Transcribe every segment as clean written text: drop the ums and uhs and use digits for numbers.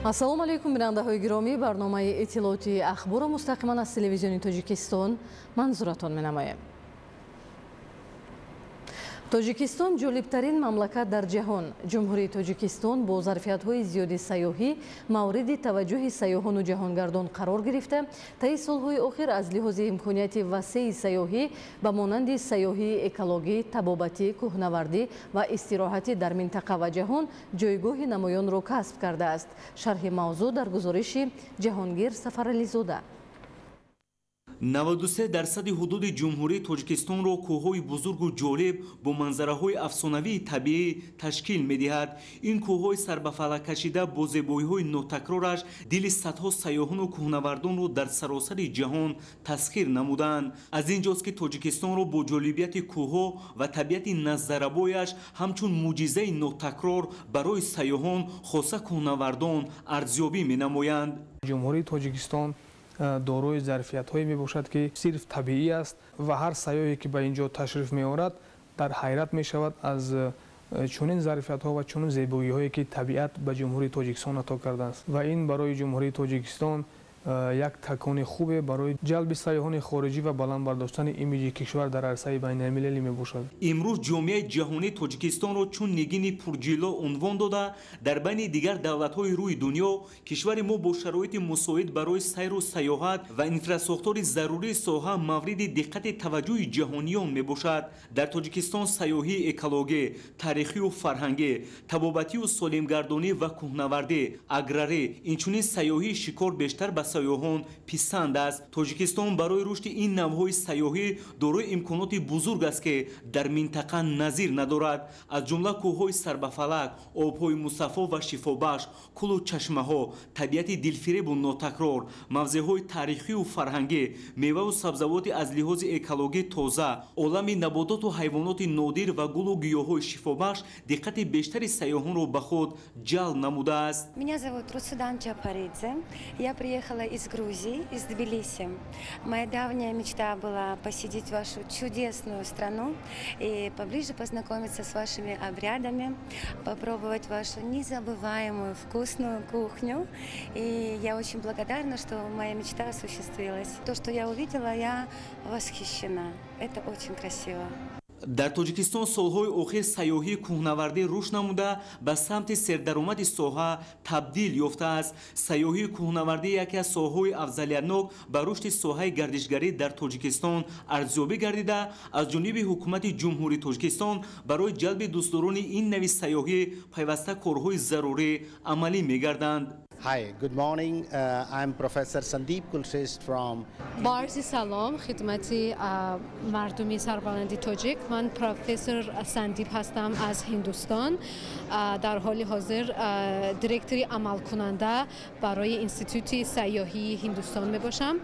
Ассалому алайкум, бинандаҳои гиромӣ. Барномаи иттилоотии Ахборро мустақиман аз Телевизиони Тоҷикистон манзуратон менамоем. Тоҷикистон ҷолибтарин мамлакат дар ҷаҳон. Ҷумҳурии Тоҷикистон бо зарфиятҳои зиёди сайёҳӣ мавриди таваҷҷӯҳи сайёҳону ҷаҳонгардон қарор гирифта, таи солҳои охир аз лиҳози имконияти васеи сайёҳӣ ба монанди сайёҳии экологӣ, табобатӣ, кӯҳнавардӣ ва истироҳатӣ дар минтақа ва ҷаҳон ҷойгоҳи намоёнро касб кардааст. Шарҳи мавзӯъ дар гузориши Ҷаҳонгир Сафарализода. 93% ҳудуди Ҷумҳурии Тоҷикистонро кӯҳҳои бузургу ҷолиб бо манзараҳои афсонавии табиӣ ташкил медиҳад. Ин кӯҳҳои сарбафалак кашида бо зебоиҳои нотакрораш дили садҳо сайёҳону кӯҳнавардонро дар саросари ҷаҳон тасхир намуданд. Аз ин ҷост, ки Тоҷикистонро бо ҷолибияти кӯҳҳо ва табиати назаррабояш ҳамчун мӯъҷизаи нотакрор барои сайёҳон, хоса кӯҳнавардон, арзёбӣ менамоянд. Ҷумҳурии Тоҷикистон дорои зарфиятҳое мебошад, ки сирф табиӣ аст ва ҳар сайёҳе, ки ба ин ҷо ташриф меорад, дар ҳайрат мешавад аз чунин зарфиятҳо ва чунин зебоиҳое, ки табиат ба Ҷумҳурии Тоҷикистон ато кардааст, ва ин барои Ҷумҳурии Тоҷикистон як такони хубе барои ҷалби сайёҳони хориҷӣ ва баланд бардоштани имиҷи кишвар дар арсаи байналмилалӣ мебошад. Имрӯз ҷомеаи ҷаҳонӣ Тоҷикистонро чун нигини пурҷилло унвон дода, дар байни дигар давлатҳои рӯи дунё кишвари мо бо шароити мусоид барои сайру сайёҳат ва инфрасохтори зарурии соҳа мавриди диққати таваҷҷӯҳи ҷаҳониён мебошад. Дар Тоҷикистон сайёҳии экологӣ, таърихию фарҳангӣ, табобатию солимгардонӣ ва кӯҳнавардӣ, аграрӣ, инчунин сайёҳии шикор бештар ба сайёҳон писанд аст. Тоҷикистон барои рушди ин навъҳои сайёҳӣ дорои имконоти бузург аст, ки дар минтақа назир надорад. Аз ҷумла кӯҳҳои сарбафалак, обҳои мусаффо ва шифобахш, кӯлу чашмаҳо, табиати дилфиребу нотакрор, мавзеъҳои таърихию фарҳангӣ, меваву сабзавоти аз лиҳози экологӣ тоза, олами набототу ҳайвоноти нодир ва гулу гиёҳҳои шифобахш диққати бештари сайёҳонро ба худ ҷалб намудааст. Меня зовут Русудан Чапаридзе. Я приехала из Грузии, из Тбилиси. Моя давняя мечта была посетить вашу чудесную страну и поближе познакомиться с вашими обрядами, попробовать вашу незабываемую вкусную кухню. И я очень благодарна, что моя мечта осуществилась. То, что я увидела, я восхищена. Это очень красиво. Дар Тоҷикистон солҳои охир сайёҳии кӯҳнавардӣ рушд намуда, ба самти сердаромади соҳа табдил ёфтааст. Сайёҳии кӯҳнавардӣ яке аз соҳаҳои афзалиятнок ба рушди соҳаи гардишгарӣ дар Тоҷикистон арзёбӣ гардида, аз ҷониби Ҳукумати Ҷумҳурии Тоҷикистон барои ҷалби дӯстдорони ин нави сайёҳӣ пайваста корҳои зарурӣ амалӣ мегарданд. Hi, good morning. I'm Professor Sandeep Kulshreshtha from Бо арзи салом хидмати мардуми сарбаланди тоҷик, ман профессор Сандип ҳастам аз Ҳиндустон. Дар ҳоли ҳозир директори амалкунанда барои Институти сайёҳии Ҳиндустон мебошам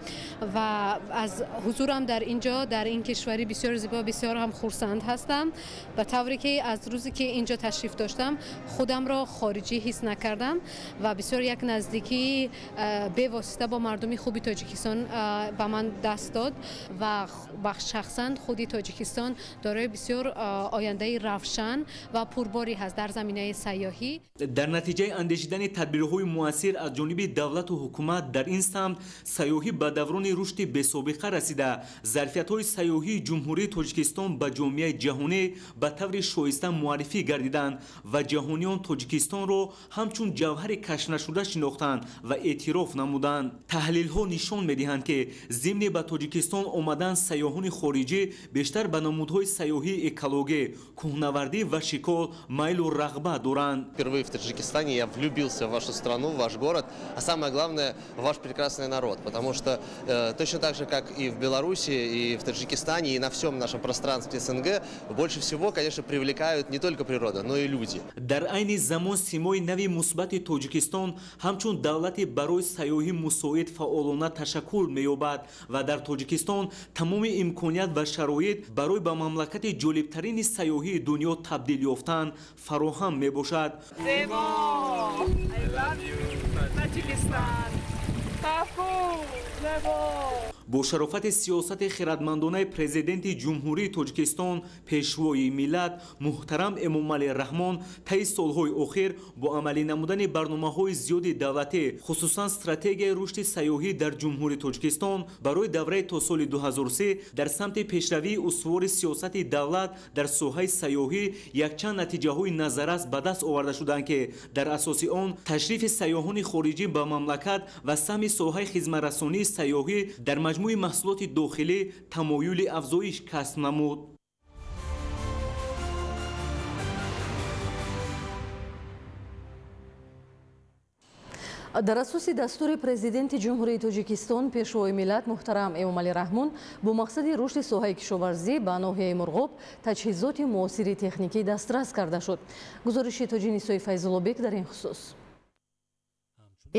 ва аз ҳузурам дар ин ҷо, дар ин кишвари бисёр зебо, бисёр ҳам хурсанд ҳастам, ба тавре ки аз рӯзе ки ин ҷо ташриф доштам, худамро хориҷӣ ҳис накардам ва бисёр як наздикии бевосита бо мардуми хуби Тоҷикистон ба ман даст дод ва шахсан худи Тоҷикистон дорои бисёр ояндаи равшан ва пурборӣ ҳаст дар заминаи сайёҳӣ. Дар натиҷаи андешидани тадбирҳои муассир аз ҷониби давлату ҳукумат дар ин самт, сайёҳӣ ба даврони рушди бесобиқа расида, зарфиятҳои сайёҳии Ҷумҳурии Тоҷикистон ба ҷомеаи ҷаҳонӣ ба таври шоиста муаррифӣ гардиданд ва ҷаҳониён Тоҷикистонро ҳамчун ҷавҳари кашфнашуда шинохтанд ва эътироф намуданд. Таҳлилҳо нишон медиҳанд, ки зимни ба Тоҷикистон омадан сайёҳони хориҷӣ бештар ба намудҳои сайёҳии экологӣ, кӯҳнавардӣ ва шикор майлу рағбат доранд. Впервые в Таджикистане я влюбился в вашу страну, в ваш город, а самое главное, в ваш прекрасный народ, потому что точно так же, как и в Беларуси, и в Таджикистане, и на всем нашем пространстве СНГ, больше всего, конечно, привлекают не только природа, но и люди. Дар айни замон симои нави мусбати Тоҷикистон ҳамчун давлати барои сайёҳӣ мусоид фаъолона ташаккул меёбад ва дар Тоҷикистон тамоми имконият ва шароит барои ба мамлакати ҷолибтарини сайёҳии дунё табдил ёфтан фароҳам мебошад. Зебо! I love you, Tajikistan! Зебо! Бо шарофати сиёсати хирадмандонаи Президенти Ҷумҳурии Тоҷикистон, Пешвои миллат муҳтарам Эмомалӣ Раҳмон, таи солҳои охир бо амалӣ намудани барномаҳои зиёди давлатӣ, хусусан стратегияи рушди сайёҳӣ дар Ҷумҳурии Тоҷикистон барои давраи то соли 2003, дар самти пешравии устувори сиёсати давлат дар соҳаи сайёҳӣ якчанд натиҷаҳои назаррас ба даст оварда шуданд, ки дар асоси он ташрифи сайёҳони хориҷӣ ба мамлакат ва саҳми соҳаи хизматрасонии сайёҳӣ дар маҷмӯи маҳсулоти дохилӣ тамоюли афзоиш касб намуд. Дар асоси дастури Президенти Ҷумҳурии Тоҷикистон, Пешвои миллат муҳтарам Эмомалӣ Раҳмон, бо мақсади рушди соҳаи кишоварзӣ ба ноҳияи Мурғоб таҷҳизоти муосири техникӣ дастрас карда шуд. Гузориши Тоҷинисои Файзуллобек дар ин хусус.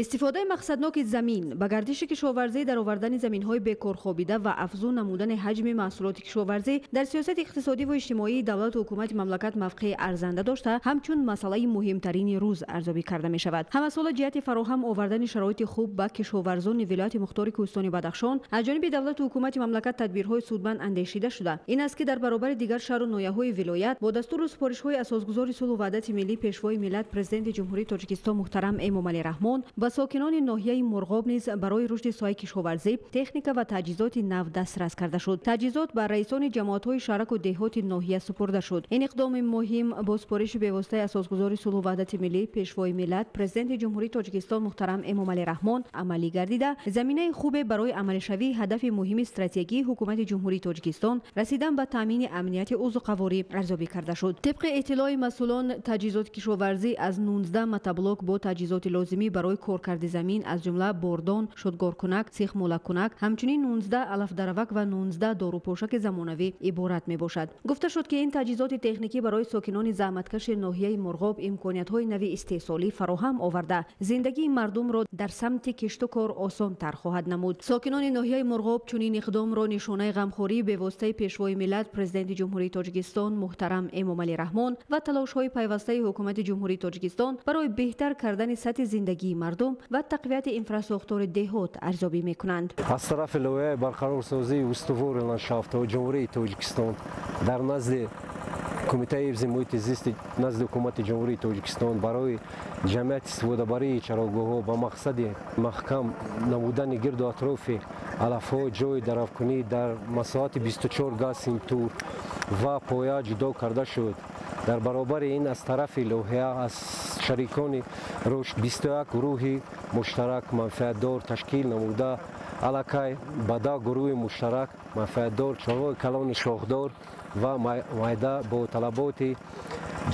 Истифодаи мақсадноки замин ба гардиши кишоварзӣ, даровардани заминҳои бекорхобида ва афзун намудани ҳаҷми маҳсулоти кишоварзӣ дар сиёсати иқтисодӣ ва иҷтимоии давлату ҳукумати мамлакат мавқеи арзанда дошта, ҳамчун масъалаи муҳимтарини рӯз арзёбӣ карда мешавад. Ҳамасола ҷиҳати фароҳам овардани шароити хуб ба кишоварзони вилояти мухтори Кӯҳистони Бадахшон аз ҷониби давлату ҳукумати мамлакат тадбирҳои судманд андешида шуда, ин аст, ки дар баробари дигар шаҳру ноҳияҳои вилоят бо дастуру супоришҳои асосгузори сулҳу ваҳдати миллӣ, Пешвои миллат, Президенти Ҷумҳурии Тоҷикистон муҳтарам Эмомалӣ Раҳмон ба сокинони ноҳияи Мурғоб низ барои рушди соҳаи кишоварзӣ техника ва таҷҳизоти нав дастрас карда шуд. Таҷҳизот ба раисони ҷамоатҳои шаҳраку деҳоти ноҳия супурда шуд. Ин иқдоми муҳим бо супориши бевоситаи асосгузори сулҳу ваҳдати миллӣ, Пешвои миллат, Президенти Ҷумҳурии Тоҷикистон муҳтарам Эмомалӣ Раҳмон амалӣ гардида, заминаи хубе барои амалишавии ҳадафи муҳими стратегии ҳукумати Ҷумҳурии Тоҷикистон, расидан ба таъмини амнияти озуқаворӣ арзёбӣ карда шуд. Тибқи иттилои масъулон, таҷҳизоти кишоварзӣ аз 19 мотоблок бо таҷҳизоти лозимӣ барои коркарди замин, аз ҷумла бордон, шудгоркунак, сихмолакунак, ҳамчунин 19 алафдаравак ва 19 дорупошаки замонавӣ иборат мебошад. Гуфта шуд, ки ин таҷҳизоти техникӣ барои сокинони заҳматкаши ноҳияи Мурғоб имкониятҳои нави истеҳсолӣ фароҳам оварда, зиндагии мардумро дар самти кишту кор осонтар хоҳад намуд. Сокинони ноҳияи Мурғоб чунин иқдомро нишонаи ғамхории бевоситаи Пешвои миллат, Президенти Ҷумҳурии Тоҷикистон муҳтарам Эмомалӣ Раҳмон ва талошҳои пайвастаи ҳукумати Ҷумҳурии Тоҷикистон барои беҳтар кардани сатҳи зиндагии мардум ва тақвияти инфрасохтори деҳот арзёбӣ мекунанд. Аз тарафи лоиҳаи барқарорсозии устувори ландшафтҳои Ҷумҳурии Тоҷикистон дар назди Кумитаи ҳифзи муҳити зисти назди Ҳукумати Ҷумҳурии Тоҷикистон барои ҷамъияти истифодабарии чарогоҳҳо ба мақсади маҳкам намудани гирду атрофи алафҳо ҷойи даравкунӣ дар масоҳати 24 га симтур ва поя ҷудо карда шуд. Дар баробари ин аз тарафи лоиҳа аз шарикони рушд 21 гурӯҳи муштарак манфиатдор ташкил намуда, аллакай ба 10 гурӯҳи муштарак манфиатдор чорвои калони шохдор ва майда бо талаботи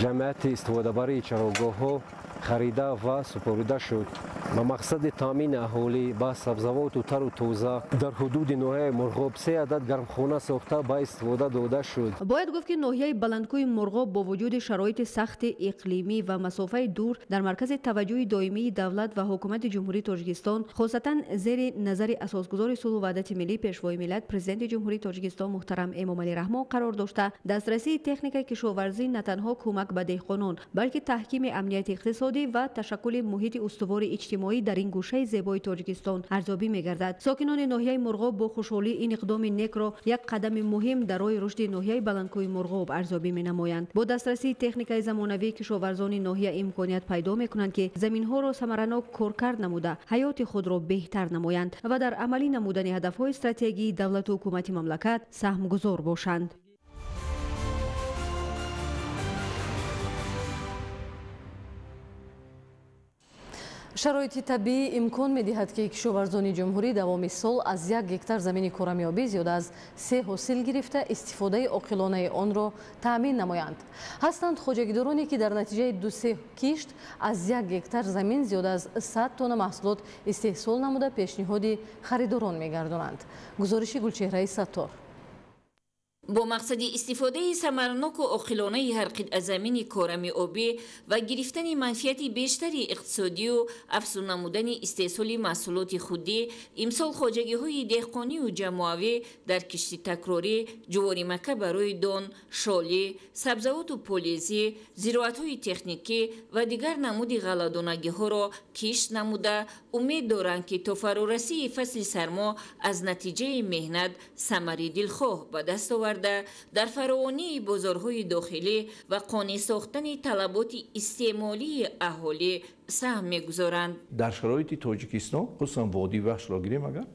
ҷамъияти истифодабарии чарогоҳҳо харида ва супорида шуд. Ба мақсади таъмини аҳолӣ ба сабзавоту тару тоза дар ҳудуди ноҳияи Мурғоб 3 адад гармхона сохта ба истифода дода шуд. Бояд гуфт, ки ноҳияи баландкӯи Мурғоб бо вуҷуди шароити сахти иқлимӣ ва масофаи дур дар маркази таваҷҷӯҳи доимии давлат ва ҳукумати Ҷумҳурии Тоҷикистон, хосатан зери назари асосгузори сулҳу ваҳдати миллӣ, Пешвои миллат, Президенти Ҷумҳурии Тоҷикистон муҳтарам Эмомалӣ Раҳмон қарор дошта, дастрасии техникаи кишоварзӣ на танҳо кӯмак ба деҳқонон, балки таҳкими амнияти иқтисодӣ ва ташаккули муҳити устувори иҷтимоӣ дар ин гӯшаи зебои Тоҷикистон арзёбӣ мегардад. Сокинони ноҳияи Мурғоб бо хушҳолӣ ин иқдоми некро як қадами муҳим дар роҳи рушди ноҳияи баландкӯи Мурғоб арзёбӣ менамоянд. Бо дастрасии техникаи замонавӣ кишоварзони ноҳия имконият пайдо мекунанд, ки заминҳоро самаранок коркард намуда, ҳаёти худро беҳтар намоянд ва дар амалӣ намудани ҳадафҳои стратегии давлату ҳукумати мамлакат саҳмгузор бошанд. Шароити табиӣ имкон медиҳад, ки кишоварзони ҷумҳурӣ давоми сол аз 1 гектар замини корамёбӣ зиёда аз 3 ҳосил гирифта, истифодаи оқилонаи онро таъмин намоянд. Ҳастанд хоҷагидороне, ки дар натиҷаи 2-3 кишт аз 1 гектар замин зиёда аз 100 тонна маҳсулот истеҳсол намуда, пешниҳоди харидорон мегардонанд. Гузориши Гулчеҳраи Саттор. Бо мақсади истифодаи самарноку оқилонаи ҳар қитъа замини корами обӣ ва гирифтани манфиати бештари иқтисодию афзун намудани истеҳсоли маҳсулоти худдӣ, имсол хоҷагиҳои деҳқонию ҷамоавӣ дар кишти такрорӣ ҷуворимакка барои дон, шолӣ, сабзавоту полезӣ, зироатҳои техникӣ ва дигар намуди ғалладонагиҳоро кишт намуда, умед доранд, ки то фарорасии фасли сармо аз натиҷаи меҳнат самари дилхоҳ ба даст оварда, дар фаровонии бозорҳои дохилӣ ва қонеъ сохтани талаботи истеъмолии аҳолӣ саҳм мегузоранд. Дар шароити Тоҷикистон, хусусан водии Вахшро гирем, агар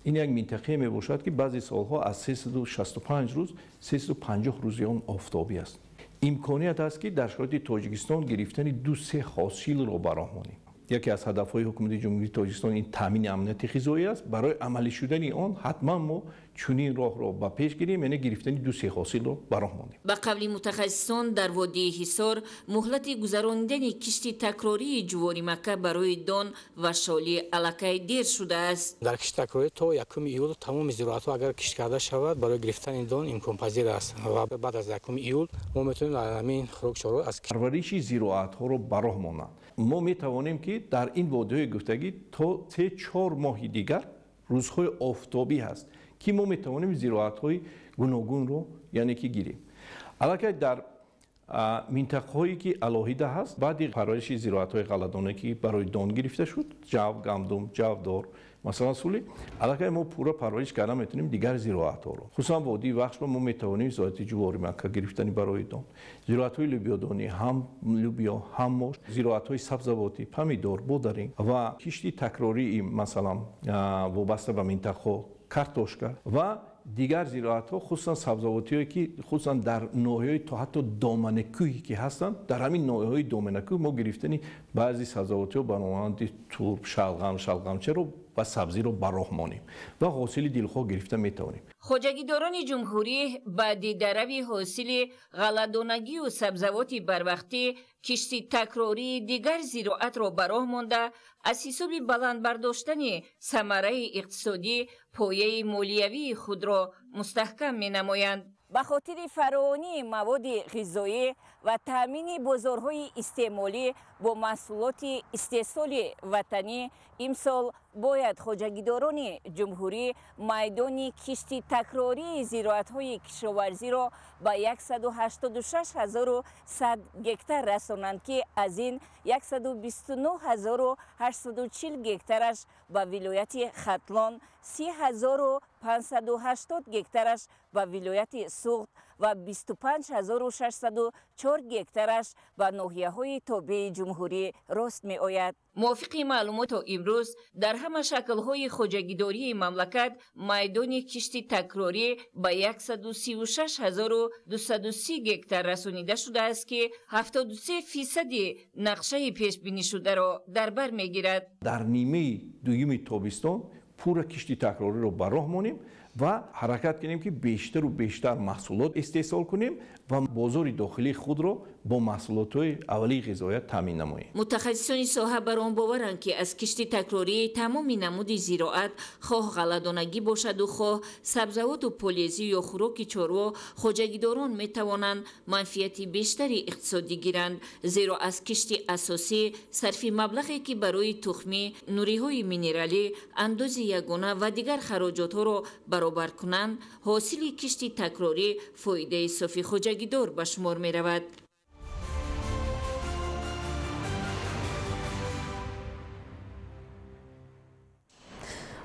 ин як минтақае мебошад, ки баъзе солҳо аз 365 рӯз 350 рӯзи он офтобӣ аст. Имконият аст, ки дар шароити Тоҷикистон гирифтани 2-3 ҳосилро ба роҳ монем. Яке аз ҳадафҳои ҳукумати Ҷумҳурии Тоҷикистон ин таъмини амнияти ғизоӣ аст. Барои амалӣ шудани он ҳатман мо чунин роҳро ба пеш гирем, яъне гирифтани 2-3 ҳосилро ба роҳ монем. Ба қавли мутахассисон, дар водии Ҳисор муҳлати гузаронидани кишти такрории ҷуворимакка барои дон ва шолӣ аллакай дер шудааст. Дар кишти такрорӣ то 1 июл тамоми зироатҳо агар кишт карда шавад, барои гирифтани дон имконпазир аст ва баъд аз 1 июл мо метавонем ҳамин хӯрокчораро аз парвариши зироатҳоро ба роҳ монанд. Мо метавонем, ки дар ин водиҳои гуфтагӣ то 3-4 моҳи дигар рӯзҳои офтобӣ ҳаст, ки мо метавонем зироатҳои гуногунро яъне ки гирем. Аллакай дар минтақаҳое ки алоҳида ҳаст, баъди парвариши зироатҳои ғалладона, ки барои дон гирифта шуд, ҷав, гандум, ҷавдор, масалан сулӣ, аллакай мо пурра парвариш карда метавонем дигар зироатҳоро. Хусусан водии Вахшро мо метавонем зироати ҷуворимакка гирифтани барои дон, зироатҳои лӯбиёдонӣ, ҳам лӯбиё, ҳам мош, зироатҳои сабзавотӣ, помидор, бодаринг ва кишти такрории масалан вобаста ба минтақаҳо картошка ва дигар зироатҳо, хусусан сабзавотиҳое, ки хусусан дар ноҳияҳои то ҳатто доманакӯҳе ки ҳастанд, дар ҳамин ноҳияҳои доманакӯҳ мо гирифтани баъзе сабзавотиҳо ба монанди турб, шалғам, шалғамчаро ва сабзиро ба роҳ монем ва ҳосили дилхоҳ гирифта метавонем. Хоҷагидорони ҷумҳурӣ баъди дарави ҳосили ғалладонагию сабзавоти барвақтӣ кишти такрории дигар зироатро ба роҳ монда, аз ҳисоби баланд бардоштани самараи иқтисодӣ пояи молиявии худро мустаҳкам менамоянд. Ба хотири фаровонии маводи ғизоӣ ва таъмини бозорҳои истеъмолӣ бо маҳсулоти истеҳсоли ватанӣ, имсол бояд хоҷагидорони ҷумҳурӣ майдони кишти такрории зироатҳои кишоварзиро ба 186 100 гектар расонанд, ки аз ин 129 840 гектараш ба вилояти Хатлон, 30 580 гектараш ба вилояти Суғд ва 25 604 гектараш ба ноҳияҳои тобеи ҷумҳурӣ рост меояд. Мувофиқи маълумот, то имрӯз дар ҳама шаклҳои хоҷагидории мамлакат майдони кишти такрорӣ ба 136 230 гектар расонида шудааст, ки 73% нақшаи пешбинишударо дар бар мегирад. Дар нимаи дуюми тобистон пурра кишти такрориро ба роҳ монем ва ҳаракат кунем, ки бештару бештар маҳсулот истеҳсол кунем ва бозори дохилии худро бо маҳсулотҳои аввалии ғизоят таъмин намоем. Мутахассисони соҳа бар он боваранд, ки аз кишти такрории тамоми намуди зироат, хоҳ ғалладонагӣ бошаду хоҳ сабзавоту полезӣ ё хӯроки чорво, хоҷагидорон метавонанд манфиати бештари иқтисодӣ гиранд, зеро аз кишти асосӣ сарфи маблағе, ки барои тухмӣ, нуриҳои минералӣ, андози ягона ва дигар хароҷотҳоро баробар кунанд, ҳосили кишти такрорӣ фоидаи софи хоҷагидор ба шумор меравад.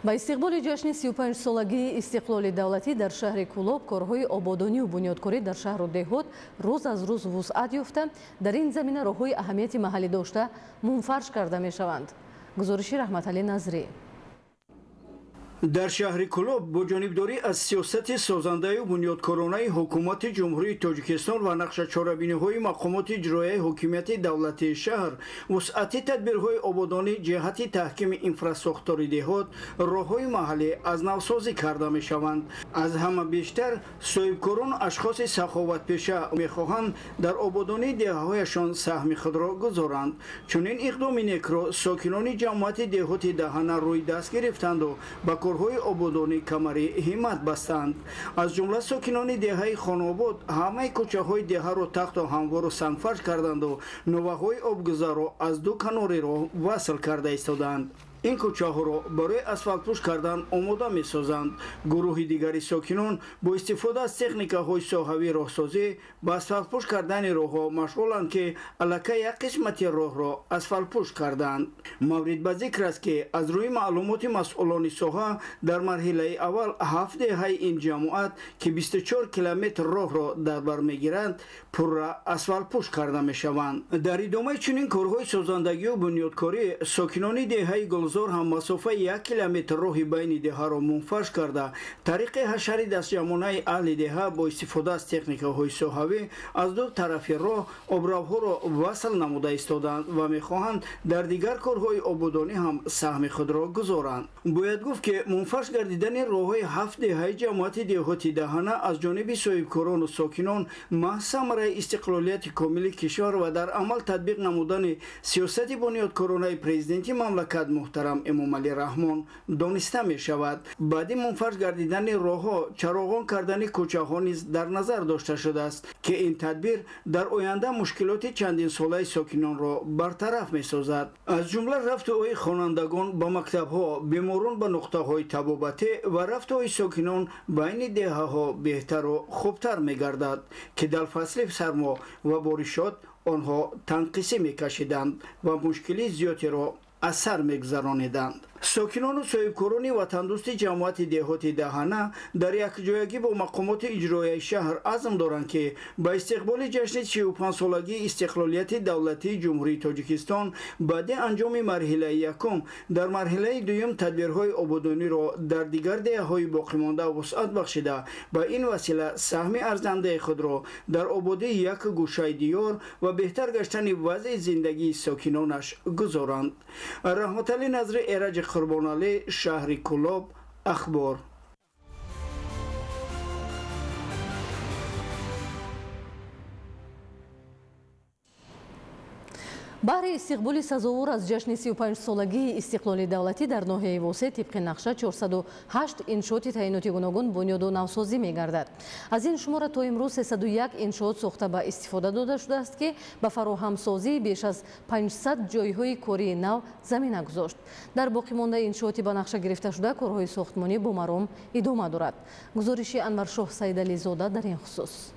Ба истиқболи ҷашни 35-солагии истиқлоли давлатӣ дар шаҳри Кӯлоб корҳои ободонию бунёдкорӣ дар шаҳру деҳот рӯз аз рӯз вусъат ёфта, дар ин замина роҳҳои аҳамияти маҳаллӣ дошта мунфарш карда мешаванд. Гузориши Раҳматалӣ Назрӣ. Дар шаҳри Кӯлоб бо ҷонибдорӣ аз сиёсати созандаю бунёдкоронаи ҳукумати Ҷумҳурии Тоҷикистон ва нақшачорабиниҳои мақомоти иҷроияи ҳокимияти давлатии шаҳр вусъати тадбирҳои ободонӣ ҷиҳати таҳкими инфрасохтори деҳот, роҳҳои маҳаллӣ аз навсозӣ карда мешаванд. Аз ҳама бештар соҳибкорону ашхоси саховатпеша мехоҳанд дар ободонии деҳаҳояшон саҳми худро гузоранд. Чунин иқдоми некро сокинони ҷамоати деҳоти Даҳана рӯи даст гирифтанду ба корҳои ободонӣ камари ҳиммат бастанд. Аз ҷумла сокинони деҳаи Хонобод ҳамаи кӯчаҳои деҳаро тахту ҳамвору сангфарш карданду нуваҳои обгузарро аз ду канори роҳ васл карда истоданд. Ин кӯчаҳоро барои асфалтпӯш кардан омода месозанд. Гурӯҳи дигари сокинон бо истифода аз техникаҳои соҳавии роҳсозӣ ба асфалтпӯш кардани роҳҳо машғуланд, ки аллакай як қисмати роҳро асфалтпӯш карданд. Маврид ба зикр аст, ки аз рӯи маълумоти масъулони соҳа дар марҳилаи аввал 7 деҳаи ин ҷамоат, ки 24 километр роҳро дар бар мегиранд, пурра асфалтпӯш карда мешаванд. Дар идомаи чунин корҳои созандагию бунёдкорӣ сокинони деҳаи Гулзор ҳам масофаи 1 километр роҳи байни деҳаро мунфарш карда, тариқи ҳашари дастҷамонаи аҳли деҳа бо истифода аз техникаҳои соҳавӣ аз ду тарафи роҳ обравҳоро васл намуда истоданд ва мехоҳанд дар дигар корҳои ободонӣ ҳам саҳми худро гузоранд. Бояд гуфт, ки мунфарш гардидани роҳҳои 7 деҳаи ҷамоати деҳоти Даҳана аз ҷониби соҳибкорону сокинон маҳз самараи истиқлолияти комили кишвар ва дар амал татбиқ намудани сиёсати бунёдкоронаи президенти мамлакат муҳтарам Эмомалӣ Раҳмон дониста мешавад. Баъди мунфарш гардидани роҳҳо чароғон кардани кӯчаҳо низ дар назар дошта шудааст, ки ин тадбир дар оянда мушкилоти чандинсолаи сокинонро бартараф месозад. Аз ҷумла рафтуои хонандагон ба мактабҳо, беморон ба нуқтаҳои табобатӣ ва рафтуои сокинон байни деҳаҳо беҳтару хубтар мегардад, ки дар фасли сармо ва боришот онҳо танқисӣ мекашиданд ва мушкилии зиёдеро аз сар мегузарониданд. Сокинону соҳибкорони ватандӯсти ҷамоати деҳоти Даҳана дар якҷоягӣ бо мақомоти иҷроияи шаҳр азм доранд, ки ба истиқболи ҷашни 45-солагии истиқлолияти давлатии Ҷумҳурии Тоҷикистон баъди анҷоми марҳилаи якум дар марҳилаи дуюм тадбирҳои ободониро дар дигар деҳаҳои боқимонда вусъат бахшида, ба ин васила саҳми арзандаи худро дар ободии як гӯшаи диёр ва беҳтар гаштани вазъи зиндагии сокинонаш гузоранд. Раҳматалӣ Назри, Эраҷ Қурбоналӣ, шаҳри Кӯлоб, Ахбор. Баҳри истиқболи сазовор аз ҷашни 35-солагии истиқлоли давлатӣ дар ноҳияи Восеъ тибқи нақша 408 иншооти таъиноти гуногун бунёду навсозӣ мегардад. Аз ин шумора то имрӯз 301 иншоот сохта ба истифода дода шудааст, ки ба фароҳамсозии беш аз 500 ҷойҳои кории нав замина гузошт. Дар боқимондаи иншооти ба нақша гирифташуда корҳои сохтмонӣ бо маром идома дорад. Гузориши Анваршоҳ Саидализода дар ин хусус.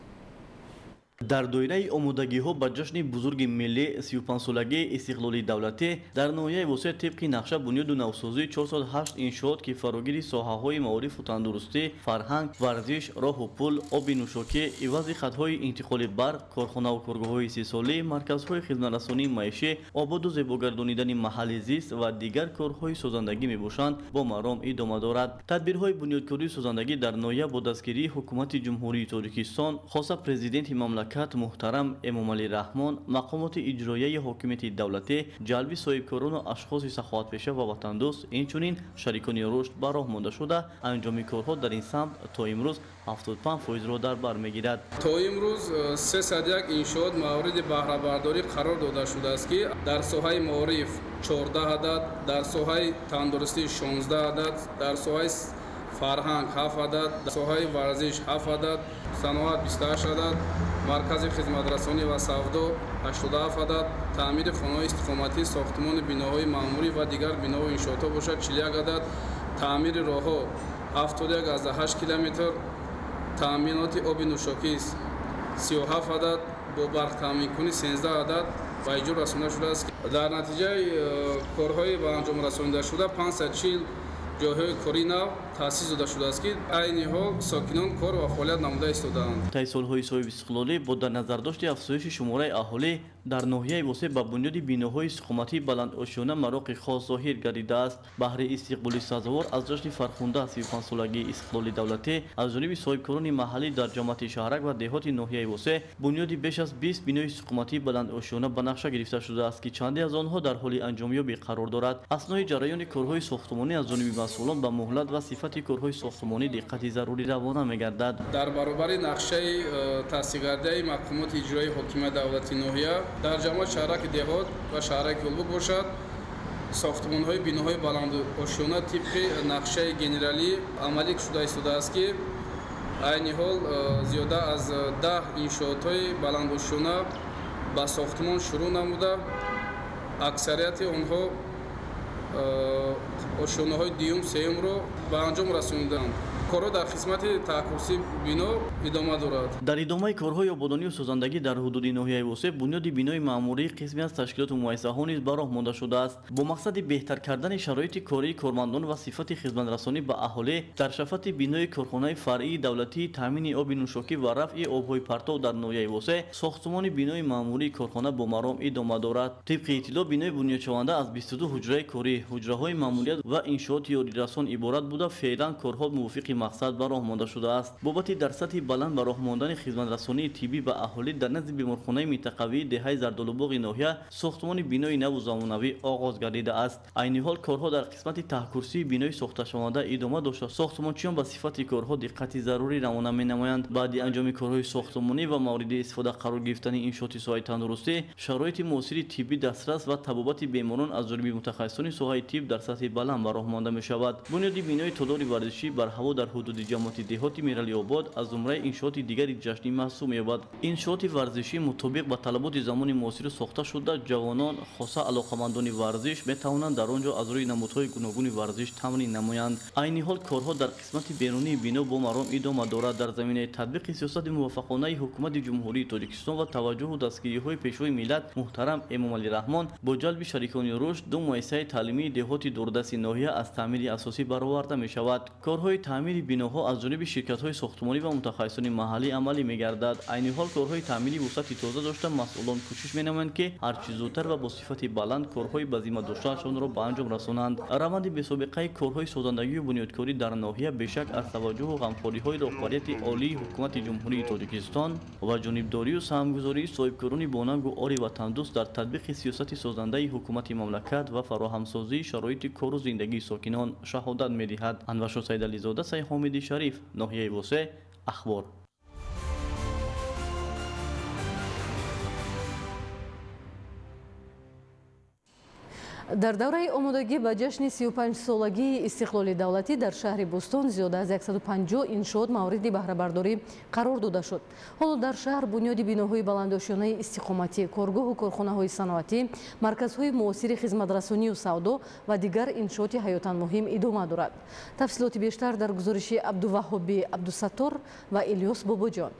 Дар доираи омодагиҳо ба ҷашни бузурги миллӣ 35-солагии истиқлоли давлатӣ дар ноҳияи Восеъ тибқи нақша бунёду навсозии 408 иншоот, ки фарогири соҳаҳои маорифу тандурустӣ, фарҳанг, варзиш, роҳу пул, оби нӯшокӣ, ивази хатҳои интиқоли барқ, корхонаву коргоҳҳои истеҳсолӣ, марказҳои хизматрасонии маишӣ, ободу зебогардонидани маҳалли зист ва дигар корҳои созандагӣ мебошанд, бо маром идома дорад. Тадбирҳои бунёдкории созандагӣ дар ноҳия бо дастгирии ҳукумати Ҷумҳурии Тоҷикистон, хоса президенти мамлакат муҳтарам Эмомалӣ Раҳмон, мақомоти иҷроияи ҳокимияти давлатӣ, ҷалби соҳибкорону ашхоси саховатпеша ва ватандӯст, инчунин шарикони рушд ба роҳ монда шуда, анҷоми корҳо дар ин самт то имрӯз 75%-ро дар бар мегирад. То имрӯз 301 иншоот мавриди баҳрабардорӣ қарор дода шудааст, ки дар соҳаи маориф 14 адад, дар соҳаи тандурустӣ 16 адад, дар соҳаи фарҳанг 7 адад, соҳаи варзиш 7 адад, саноат 28 адад, маркази хизматрасонӣ ва савдо 87 адад, таъмири хонаҳои истиқоматӣ, сохтмони биноҳои маъмурӣ ва дигар биноҳу иншоотҳо бошад 41 адад, таъмири роҳҳо 71,8 километр, таъминоти оби нӯшокӣ 37 адад, бо барқ таъминкунӣ 13 адад ба иҷро расонда шудааст. Дар натиҷаи корҳои ба анҷом расонидашуда 540 ҷойҳои кории нав таъсис дода шудааст, ки айни ҳол сокинон кор ва фаъолият намуда истодаанд. Таи солҳои соҳибистиқлолӣ бо дар назардошти афзоиши шумораи аҳолӣ дар ноҳияи Восеъ ба бунёди биноҳои истиқоматии баландошёна мароқи хос зоҳир гардидааст. Баҳри истиқболи сазовор аз ҷашни фархунда 35-солагии истиқлоли давлатӣ аз ҷониби соҳибкорони маҳаллӣ дар ҷамоати шаҳрак ва деҳоти ноҳияи Восеъ бунёди беш аз 20 бинои истиқоматии баландошёна ба нақша гирифта шудааст, ки чанде аз онҳо дар ҳоли анҷомёбӣ қарор дорад. Аснои ҷараёни корҳои сохтмонӣ аз ҷониби масъулон ба муҳлат ва сифати корҳои сохтмонӣ диққати зарурӣ равона мегардад. Дар баробари нақшаи таҳсилгардаи мақомоти иҷроии ҳокимияти давлати ноҳия дар ҷамоат шаҳраки деҳот ва шаҳраки Улбук бошад, Сохтмонҳои биноҳои баландошёна тибқи нақшаи генералӣ амалӣ шуда истодааст, ки айни ҳол зиёда аз 10 иншоотҳои баландошёна ба сохтмон шурӯъ намуда, аксарияти онҳо ошёнаҳои дуюм, сеюмро ба анҷом расонидаанд. Корҳо дар қисмати таҳкурсии бино идома дорад. Дар идомаи корҳои ободонию созандагӣ дар ҳудуди ноҳияи Восеъ бунёди бинои маъмурии қисме аз ташкилоту муассисаҳо низ ба роҳ монда шудааст. Бо мақсади беҳтар кардани шароити кории кормандон ва сифати хизматрасонӣ ба аҳолӣ дар шафати бинои корхонаи фаръии давлатии таъмини оби нӯшокӣ ва рафъи обҳои партов дар ноҳияи Восеъ сохтмони бинои маъмурии корхона бо маром идома дорад. Тибқи иттилоъ, бинои бунёдшаванда аз 22 ҳуҷраи корӣ, ҳуҷраҳои маъмурият ва иншооти ёрирасон иборат буда, феълан корҳо мувофиқи мақсад ба роҳ монда шудааст. Бобати дар сатҳи баланд ба роҳ мондани хизматрасонии тиббӣ ба аҳолӣ дар назди беморхонаи минтақавии деҳаи Зардолубоғи ноҳия сохтмони бинои наву замонавӣ оғоз гардидааст. Айни ҳол корҳо дар қисмати таҳкурсии бинои сохташаванда идома дошта, сохтмончиён ба сифати корҳо диққати зарурӣ равона менамоянд. Баъди анҷоми корҳои сохтмонӣ ва мавриди истифода қарор гирифтани иншооти соҳаи тандурустӣ, шароити муосири тиббӣ дастрас ва табобати беморон аз ҷониби мутахассисони соҳаи тиб дар сатҳи баланд ба роҳ монда мешавад. Бунёди бинои толори варзишӣ барҳаво дар ҳудуди ҷамоати деҳоти Мералиобод аз зумраи иншооти дигари ҷашнӣ маҳсуб меёбад. Иншооти варзишӣ мутобиқ ба талаботи замони муосир сохта шуда, ҷавонон, хоса алоқамандони варзиш метавонанд дар он ҷо аз рӯи намудҳои гуногуни варзиш тамрин намоянд. Айни ҳол корҳо дар қисмати берунии бино бо маром идома дорад. Дар заминаи татбиқи сиёсати муваффақонаи ҳукумати Ҷумҳурии Тоҷикистон ва таваҷҷуҳу дастгириҳои пешвои миллат муҳтарам Эмомалӣ Раҳмон бо ҷалби шарикони рушд ду муассисаи таълимии деҳоти дурдасти ноҳия аз таъмири асосӣ бароварда мешавад. Корҳои таъмири биноҳо аз ҷониби ширкатҳои сохтмонӣ ва мутахассисони маҳаллӣ амалӣ мегардад. Айни ҳол корҳои таъмири вусъати тоза дошта, масъулон кӯшиш менамоянд, ки ҳарчи зудтар ва бо сифати баланд корҳои ба зимма доштаашонро ба анҷом расонанд. Раванди бесобиқаи корҳои созандагию бунёдкорӣ дар ноҳия бешак аз таваҷҷуҳу ғамхориҳои роҳбарияти олии ҳукумати Ҷумҳурии Тоҷикистон ва ҷонибдорию саҳмгузории соҳибкорони бонангу ори ватандӯст дар татбиқи сиёсати созандаи ҳукумати мамлакат ва фароҳамсозии шароити кору зиндагии сокинон шаҳодат медиҳад. Анваршо Сайдализода, Сайҳомиди Шариф, ноҳияи Восеъ, Ахбор. Дар давраи омодагӣ ба ҷашни 35-солагии истиқлоли давлатӣ дар шаҳри Бӯстон зиёда аз 150 иншоот мавриди баҳрабардорӣ қарор дода шуд. Ҳоло дар шаҳр бунёди биноҳои баландошёнаи истиқоматӣ, коргоҳу корхонаҳои саноатӣ, марказҳои муосири хизматрасонию савдо ва дигар иншооти ҳаётан муҳим идома дорад. Тафсилоти бештар дар гузориши Абдуваҳҳоби Абдусаттор ва Илёс Бобоҷон.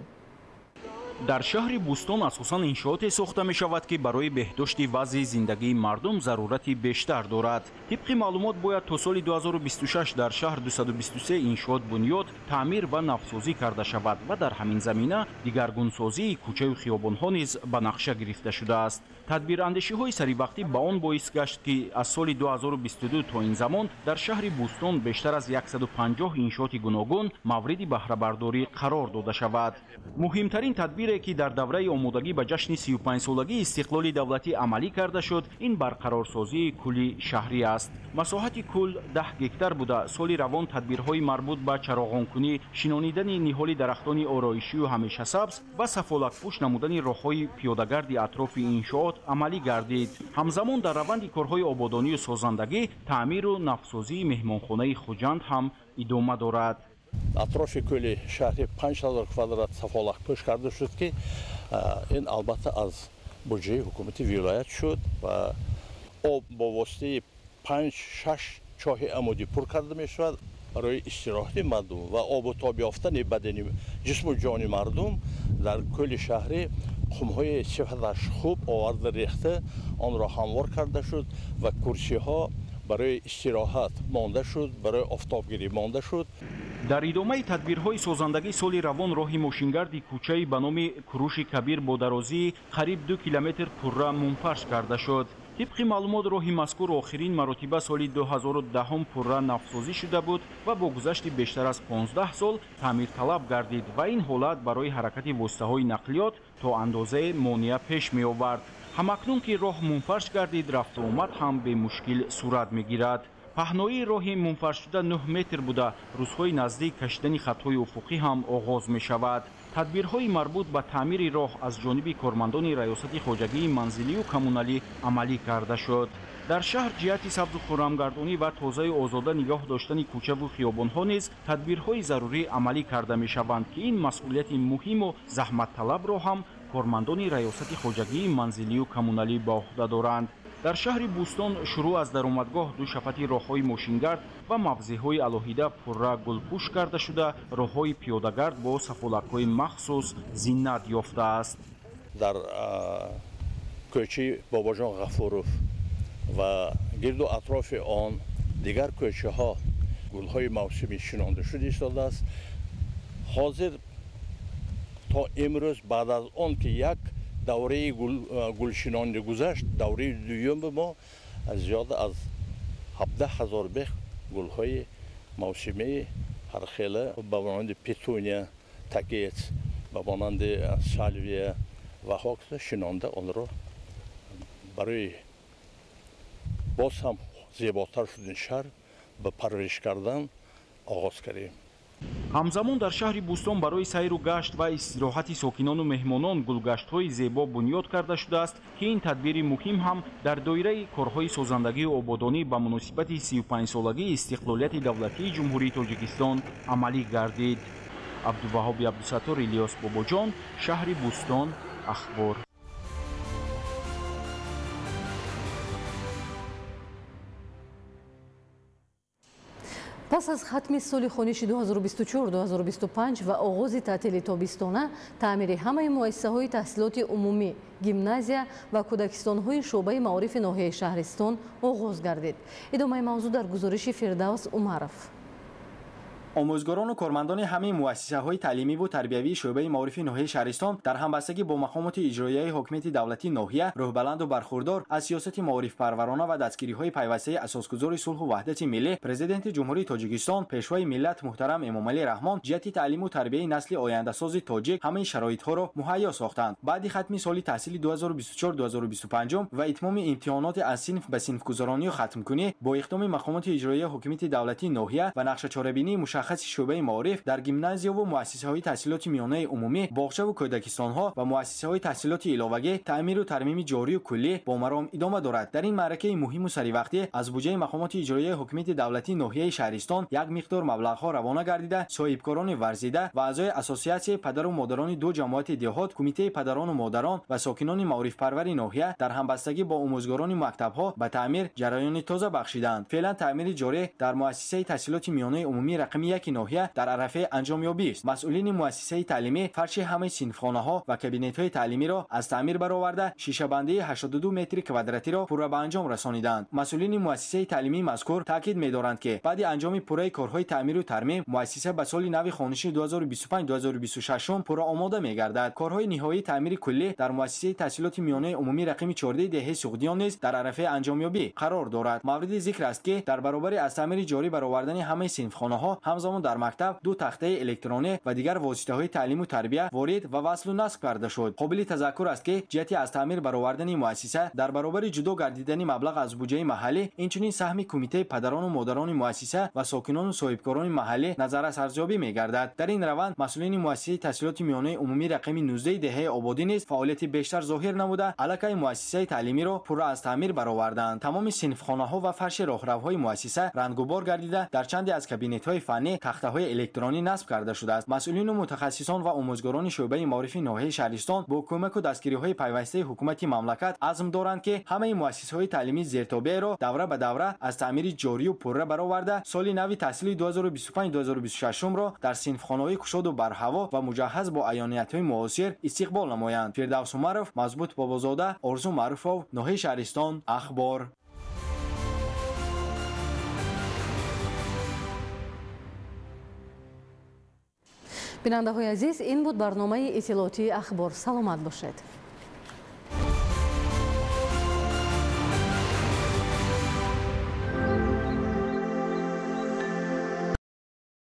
Дар шаҳри Бӯстон асосан иншооте сохта мешавад, ки барои беҳдошти вазъи зиндагии мардум зарурати бештар дорад. Тибқи маълумот, бояд то соли 2026 дар шаҳр 223 иншоот бунёд, таъмир ва навсозӣ карда шавад ва дар ҳамин замина дигаргунсозии кӯчаю хиёбонҳо низ ба нақша гирифта шудааст. Тадбирандешиҳои саривақтӣ ба он боис гашт, ки аз соли 2022 то ин замон дар шаҳри Бӯстон бештар аз 150 иншооти гуногун мавриди баҳрабардорӣ қарор дода шавад. Муҳимтарин тадбире, ки дар давраи омодагӣ ба ҷашни 35-солагии истиқлоли давлатӣ амалӣ карда шуд, ин барқарорсозии кӯли шаҳрӣ аст. Масоҳати кӯл 10 гектар буда, соли равон тадбирҳои марбут ба чароғонкунӣ, шинонидани ниҳоли дарахтони ороишию ҳамешасабз ва сафолатпӯш намудани роҳҳои пиёдагарди атрофи иншоот амалӣ гардид. Ҳамзамон дар раванди корҳои ободонию созандагӣ таъмиру навсозии меҳмонхонаи Хуҷанд ҳам идома дорад. Атрофи кӯли шаҳри 5000 квадрат сафолатпӯш карда шуд, ки ин албатта аз буҷаи ҳукумати вилоят шуд ва об бо воситаи 5-6 чоҳи амудӣ пур карда мешавад барои истироҳати мардум ва обу тоб ёфтани бадани ҷисму ҷони мардум. Дар кӯли шаҳрӣ хумҳои сифаташ хуб оварда рехта, онро ҳамвор карда шуд ва курсиҳо барои истироҳат монда шуд, барои офтобгирӣ монда шуд. Дар идомаи тадбирҳои созандагӣ соли равон роҳи мошингарди кӯчаи ба номи Куруши Кабир бо дарозии қариб 2 километр пурра мунфарш карда шуд. Тибқи маълумот, роҳи мазкур охирин маротиба соли 2010 пурра навсозӣ шуда буд ва бо гузашти бештар аз 15 сол таъмирталаб гардид ва ин ҳолат барои ҳаракати воситаҳои нақлиёт то андозае монеа пеш меовард. Ҳамакнун ки роҳ мунфарш гардид, рафтуомад ҳам бемушкил сурат мегирад. Паҳноии роҳи мунфаршшуда 9 метр буда, рӯзҳои наздик кашидани хатҳои уфуқӣ ҳам оғоз мешавад. Тадбирҳои марбут ба таъмири роҳ аз ҷониби кормандони раёсати хоҷагии манзилию коммуналӣ амалӣ карда шуд. Дар шаҳр ҷиҳати сабзу хуррамгардонӣ ва тозаю озода нигоҳ доштани кӯчаву хиёбонҳо низ тадбирҳои зарурӣ амалӣ карда мешаванд, ки ин масъулияти муҳиму заҳматталабро ҳам кормандони раёсати хоҷагии манзилию коммуналӣ ба уҳда доранд. Дар шаҳри Бӯстон шурӯъ аз даромадгоҳ ду шафати роҳҳои мошингард ва мавзеъҳои алоҳида пурра гулпӯш карда шуда, роҳҳои пиёдагард бо сафолакҳои махсус зинат ёфтааст. Дар кӯчаи Бобоҷон Ғафуров ва гирду атрофи он дигар кӯчаҳо гулҳои мавсимӣ шинонда шуда истодааст. Ҳозир то имрӯз баъд аз он ки як давраи гулшинонӣ гузашт, давраи дуюми мо зиёда аз 17 ҳазор бех гулҳои мавсимии ҳархела ба монанди петуния, тагец, ба монанди сальвия ва ҳоказо шинонда онро барои боз ҳам зеботар шудани шаҳр ба парвариш кардан оғоз кардем. Ҳамзамон дар шаҳри Бӯстон барои сайру гашт ва истироҳати сокинону меҳмонон гулгаштҳои зебо бунёд карда шудааст, ки ин тадбири муҳим ҳам дар доираи корҳои созандагию ободонӣ ба муносибати 35-солагии истиқлолияти давлатии Ҷумҳурии Тоҷикистон амалӣ гардид. Абдуваҳоби Абдусаттор, Илёс Бобоҷон, шаҳри Бӯстон, Ахбор. Пас аз хатми соли хониши 2024-2025 ва оғози таътили тобистона, таъмири ҳамаи муассисаҳои таҳсилоти умумӣ, гимназия ва кӯдакистонҳои шӯъбаи маорифи ноҳияи Шаҳристон оғоз гардид. Идомаи мавзӯъ дар гузориши Фирдавс Умаров. Омӯзгорону кормандони ҳамаи муассисаҳои таълимиву тарбиявии шӯъбаи маорифи ноҳияи Шаҳристон дар ҳамбастагӣ бо мақомоти иҷроияи ҳокимияти давлатии ноҳия рӯҳбаланду бархурдор аз сиёсати маорифпарварона ва дастгириҳои пайвастаи асосгузори сулҳу ваҳдати миллӣ, Президенти Ҷумҳурии Тоҷикистон, Пешвои миллат муҳтарам Эмомалӣ Раҳмон ҷиҳати таълиму тарбияи насли ояндасози тоҷик ҳамаи шароитҳоро муҳайё сохтанд. Баъди хатми соли таҳсили 2024-2025 ва итмоми имтиҳоноти аз синф ба синфгузаронию хатмкунӣ бо иқдоми мақомоти иҷроияи ҳокимияти давлатии ноҳия ва нақшачорабинии мушаххаси шӯъбаи маориф дар гимназияву муассисаҳои таҳсилоти миёнаи умумӣ, боғчаву кӯдакистонҳо ва муассисаҳои таҳсилоти иловагӣ таъмиру тармими ҷорию куллӣ бо маром идома дорад. Дар ин маъракаи муҳиму саривақтӣ аз буҷаи мақомоти иҷроияи ҳокимияти давлатии ноҳияи Шаҳристон як миқдор маблағҳо равона гардида, соҳибкорони варзида ва аъзои ассотсиатсияи падару модарони ду ҷамоати деҳот, кумитаи падарону модарон ва сокинони маорифпарвари ноҳия дар ҳамбастагӣ бо омӯзгорони мактабҳо ба таъмир ҷараёни тоза бахшиданд. Феълан таъмири ҷорӣ дар муассисаи таҳсилоти миёнаи умумӣ рақами 1 ноҳия дар арафаи анҷомёбӣ аст. Масъулини муассисаи таълимӣ фарши ҳамаи синфхонаҳо ва кабинетҳои таълимиро аз таъмир бароварда, шишабандии 82 метри квадратиро пурра ба анҷом расониданд. Масъулини муассисаи таълимии мазкур таъкид медоранд, ки баъди анҷоми пурраи корҳои таъмиру тармим муассиса ба соли нави хониши 2025-2026 пурра омода мегардад. Корҳои ниҳоии таъмири куллӣ дар муассисаи таҳсилоти миёнаи умумӣ рақами 14 деҳаи Суғдиён низ дар арафаи анҷомёбӣ қарор дорад. Мавриди зикр аст, ки дар баробари аз таъмири ҷорӣ баровардани ҳамаи синфхонаҳо ҳамзамон дар мактаб ду тахтаи электронӣ ва дигар воситаҳои таълиму тарбия ворид ва васлу насб карда шуд. Қобили тазаккур аст, ки ҷиҳати аз таъмир баровардани муассиса дар баробари ҷудо гардидани маблағ аз буҷаи маҳаллӣ, инчунин саҳми кумитаи падарону модарони муассиса ва сокинону соҳибкорони маҳаллӣ назаррас арзёбӣ мегардад. Дар ин раванд масъулини муассисаи таҳсилоти миёнаи умумӣ рақами 19 деҳаи Ободӣ низ фаъолияти бештар зоҳир намуда, аллакай муассисаи таълимиро пурра аз таъмир бароварданд. Тамоми синфхонаҳо ва фарши роҳравҳои муассиса рангубор гардида, дар чанде аз кабинетҳои фаннӣ тахтаҳои электронӣ насб карда шудааст. Масъулину мутахассисон ва омӯзгорони шӯъбаи маорифи ноҳияи Шаҳристон бо кӯмаку дастгириҳои пайвастаи ҳукумати мамлакат азм доранд, ки ҳамаи муассисаҳои таълимии зертобеаро давра ба давра аз таъмири ҷорию пурра бароварда, соли нави таҳсили 2025-2026-ро дар синфхонаҳои кушоду барҳаво ва муҷаҳҳаз бо аёниятҳои муосир истиқбол намоянд. Фирдавс Умаров, Мазбут Бобозода, Орзу Маъруфов, ноҳияи Шаҳристон, Ахбор. Бинандаҳои азиз, ин буд барномаи иттилоотии Ахбор. Саломат бошед.